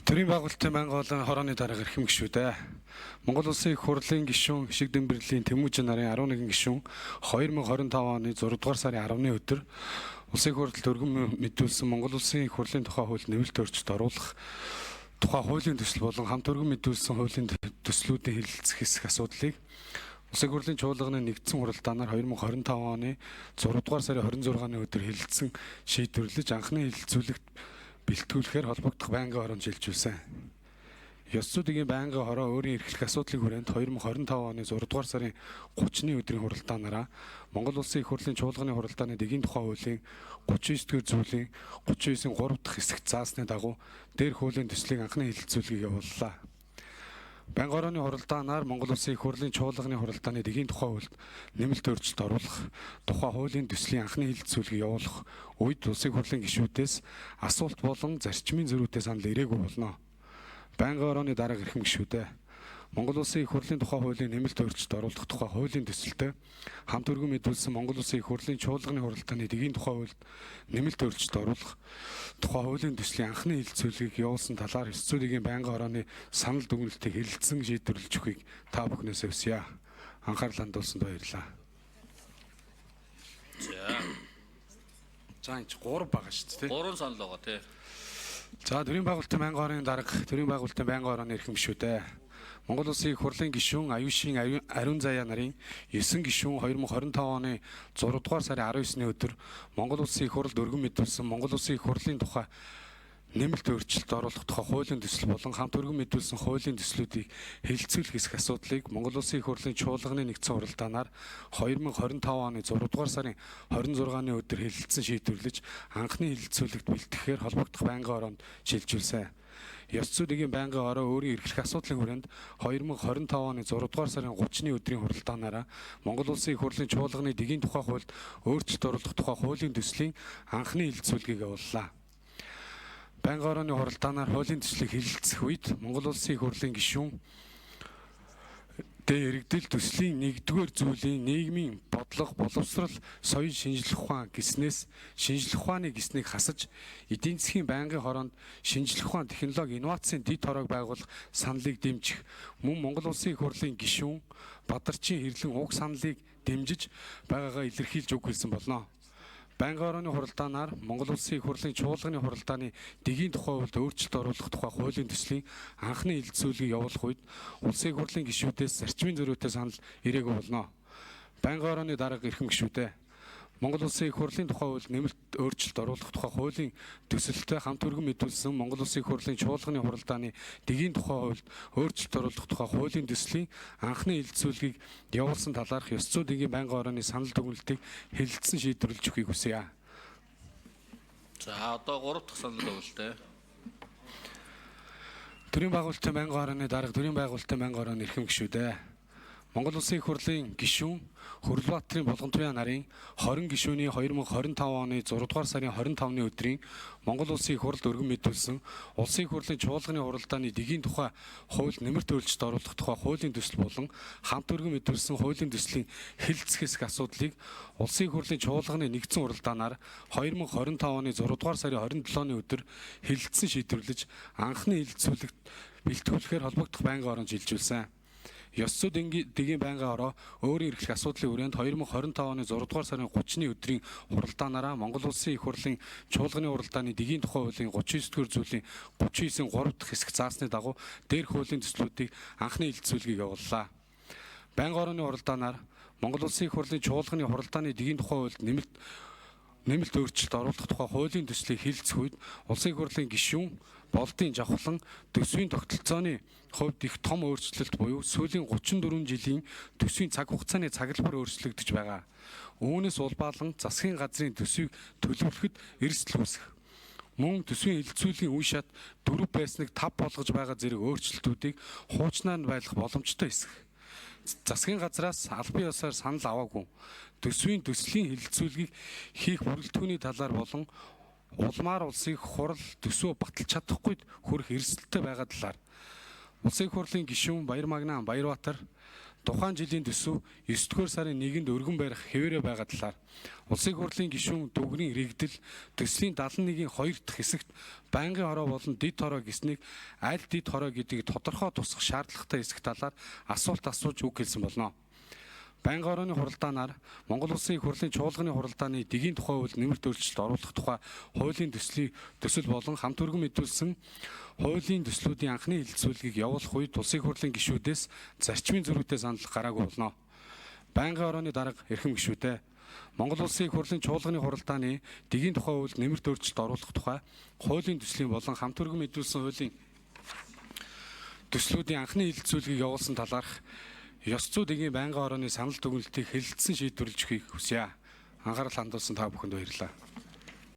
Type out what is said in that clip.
Төрийн байгуулалтын байнгын олон хорооны дарга эрхэм гишүүдээ. Монгол Улсын Их Хурлын гишүүн Хишиг Дэмбэрлийн Тэмүүжин нарын 11 гишүүн 2025 оны 6 дугаар сарын 10-ны өдөр Улсын Их Хурлд өргөн мэдүүлсэн Монгол Улсын Их Хурлын тухай хууль нэмэлт өөрчлөлт оруулах тухай хуулийн төсөл болон хамт өргөн мэдүүлсэн хуулийн төслүүдийн хэлэлцэх хэсэг асуудлыг Улсын Их Хурлын чуулганы нэгдсэн хуралдаанаар 2025 оны 6 дугаар сарын 26-ны өдөр хэлэлцсэн шийдвэрлэж анхны хэлэлцүүлэгт бэлтгүүлэхээр холбогдох байнгын хороонд шилжүүлсэн. Ёс зүйн байнгын хороо өөрийн эрхлэх асуудлын хүрээнд 2025 оны 6 дугаар сарын 30-ны өдрийн хуралдаанаараа Монгол Улсын Их Хурлын чуулганы хуралдааны дэгийн тухай хуулийн 39 дугаар зүйлийн 39-ийн 3 дахь хэсэгт заасны дагуу дээрх хуулийн төслийг анхны хэлэлцүүлгийг явууллаа. Байнгын орооны хуралдаанаар Монгол Улсын Их Хурлын чуулганы хуралдааны дэгийн тухай хуульд нэмэлт өөрчлөлт оруулах тухай хуулийн төслийн анхны хэлэлцүүлгийг явуулах үед Улсын Их Хурлын гишүүдээс асуулт болон зарчмын зөрүүтэй санал ирээгүй болно. Байнгын орооны дарга эрхэм гишүүдээ. Монгол Улсын Их Хурлын тухай хуулийн нэмэлт өөрчлөлт оруулах тухай хуулийн төсөлтөй хамт өргөн мэдүүлсэн Монгол Улсын Их Хурлын чуулганы хуралдааны дэгийн тухай хуульд нэмэлт өөрчлөлт оруулах тухай хуулийн төслийн анхны хэлэлцүүлгийг явуулсан талаар ёс зүйн байнгын орооны санал дүгнэлтийг хэлэлцэн шийдвэрлэж өгөхийг та бүхнээс хүсье. Анхаарал хандуулсанд баярлалаа. За. За энэ чи 3 байгаа шүү дээ. Гурван санал байгаа тий. За төрийн байгуулалтын байнгын орны дарга, төрийн байгуулалтын байнгын орны эрхэм гишүүдээ. Монгол Улсын Их Хурлын гишүүн Аюушийн Ариун Заяа нарын 9 гишүүн 2025 оны 6 дугаар сарын 19-ны өдөр Монгол Улсын Их Хурлд өргөн мэдүүлсэн Монгол Улсын Их Хурлын тухай нэмэлт өөрчлөлт оруулах тухай хуулийн төсөл болон хамт өргөн мэдүүлсэн хуулийн төслүүдийг хэлэлцүүлэх хэсэг асуудлыг Монгол Улсын Их Хурлын чуулганы нэгдсэн хуралдаанаар 2025 оны 6 дугаар сарын 26-ны өдөр хэлэлцэн шийдвэрлэж анхны хэлэлцүүлэгт бэлтгэхээр холбогдох байнгын ороонд шилжүүлсэн. Ёс зүйн байнгын ороо өөрийн эрхлэх асуудлын хүрээнд 2025 оны 6 дугаар сарын 30-ны өдрийн хуралдаанаараа Монгол Улсын Их Хурлын чуулганы дэгийн тухай хуульд өөрчлөлт оруулах тухай хуулийн төслийн анхны хэлэлцүүлгийг явууллаа. Байнгын орооны хуралдаанаар хуулийн төслийг хэлэлцэх үед Монгол Улсын Их Хурлын гишүүн Дэ иргэдэл төслийн нэгдүгээр зүйлийн нийгмийн бодлого, боловсрал, соёл шинжлэх ухаан гэснээс шинжлэх ухааны гэснийг хасаж эдийн засгийн байнгын хороонд шинжлэх ухаан, технологи, инновацийн дэд хороог байгуулах саналыг дэмжих мөн Монгол Улсын Их Хурлын гишүүн Бадарчин хэрлэн уг саналыг дэмжиж байгаагаа илэрхийлж үг хэлсэн болно. Байнгын орооны хуралдаанаар Монгол Улсын Их Хурлын чуулганы хуралдааны дэгийн тухай хуульд өөрчлөлт оруулах тухай хуулийн төслийн анхны хэлэлцүүлгийг явуулах үед Улсын Их Хурлын гишүүдээс зарчмын зөрүүтэй санал ирээгүй болно. Байнгын орооны дарга эрхэм гишүүдээ. Монгол Улсын Их Хурлын тухай хуульд нэмэлт өөрчлөлт оруулах тухай хуулийн төсөлтөй хамт өргөн мэдүүлсэн Монгол Улсын Их Хурлын чуулганы хуралдааны дэгийн тухай хуульд өөрчлөлт оруулах тухай хуулийн төслийн анхны хэлэлцүүлгийг явуулсан талаарх ёс зүйн дэгийн байнгын орооны санал дүгнэлтийг хэлэлцэн шийдвэрлэж өгөхийг хүсье. За одоо гурав дахь санал өгөлтэй. Төрийн байгуулалтын байнгын орооны дарга, төрийн байгуулалтын байнгын орооны эрхэм гишүүдээ. Монгол Улсын Их Хурлын гишүүн Хөрөлбаатарын Булгантуяа нарын 20 гишүүний 2025 оны 6 дугаар сарын 25-ны өдрийн Монгол Улсын Их Хурлд өргөн мэдүүлсэн Улсын Их Хурлын чуулганы хуралдааны дэгийн тухай хууль нэмэлт өөрчлөлт оруулах тухай хуулийн төсөл болон хамт өргөн мэдүүлсэн хуулийн төслийн хэлэлцэх хэсэг асуудлыг Улсын Их Хурлын чуулганы нэгдсэн хуралдаанаар 2025 оны 6 дугаар сарын 27-ны өдөр хэлэлцэн шийдвэрлэж анхны хэлэлцүүлэгт бэлтгүүлэхээр холбогдох байнгын оронд шилжүүлсэн. Ёс зүйн дэгийн байнгын ороо өөрийн эрхлэх асуудлын хүрээнд 2025 оны 6 дугаар сарын 30-ны өдрийн хуралдаанаараа Монгол Улсын Их Хурлын чуулганы хуралдааны дэгийн тухай хуулийн 39 дугаар зүйлийн 39-ийн 3 дахь хэсэг заасны дагуу дээрх хуулийн төслүүдийг анхны хэлэлцүүлгийг явууллаа. Байнгын орооны хуралдаанаар Монгол Улсын Их Хурлын чуулганы хуралдааны дэгийн тухай хуульд нэмэлт өөрчлөлт оруулах тухай хуулийн төслийг хэлэлцэх үед Улсын Их Хурлын гишүүн Болдын Жавхлан төсвийн тогтолцооны хувьд их том өөрчлөлт буюу сүүлийн 34 жилийн төсвийн цаг хугацааны цаглбар өөрчлөгдөж байгаа. Үүнээс улбаалан засгийн газрын төсвийг төлөвлөхөд эрсдэл үүсэх. Мөн төсвийн хэлэлцүүлгийн үе шат 4 байсныг 5 болгож байгаа зэрэг өөрчлөлтүүдийг хуучнаар нь байлгах боломжтой эсэх. Засгийн газраас албан ёсоор санал аваагүй төсвийн төслийн хэлэлцүүлгийг хийх бүрэлдэхүүний талаар болон улмаар улсын хурал төсвөө баталж чадахгүйд хүрэх эрсдэлтэй байгаа талаар Улсын Их Хурлын гишүүн Баярмагнаа Баярбаатар Тухайн жилийн төсөв 9-р сарын 1-нд өргөн барих хэвээрээ байгаа талаар Улсын их хурлын гишүүн Дүгрийн Рэгдэл төслийн 71-ийн 2 дахь хэсэгт байнгын хороо болон дэд хороо гэснийг аль дэд хороо гэдгийг тодорхой тусгах шаардлагатай хэсэг талаар асуулт асууж үг хэлсэн болно. Байнгын орооны хуралдаанаар Монгол Улсын их хурлын чуулганы хуралдааны дэгийн тухай хууль нэмэлт өөрчлөлт оруулах тухай хуулийн төслийн төсөл болон хамт өргөн мэдүүлсэн хуулийн төслүүдийн анхны хэлэлцүүлгийг явуулах үед Улсын их хурлын гишүүдээс зарчмын зөрүүтэй санал гараагүй болно. Байнгын орооны дарга эрхэм гишүүдээ Монгол Улсын их хурлын чуулганы хуралдааны дэгийн тухай хуульд нэмэлт өөрчлөлт оруулах тухай хуулийн төслийн болон хамт өргөн мэдүүлсэн хуулийн төслүүдийн анхны хэлэлцүүлгийг явуулсан талаарх ёс зүй дэгийн байнгын орооны санал дүгнэлтийг хэлэлцсэн шийдвэрлэж өгөхийг хүсье. Анхаарал хандуулсан та бүхэнд баярлалаа.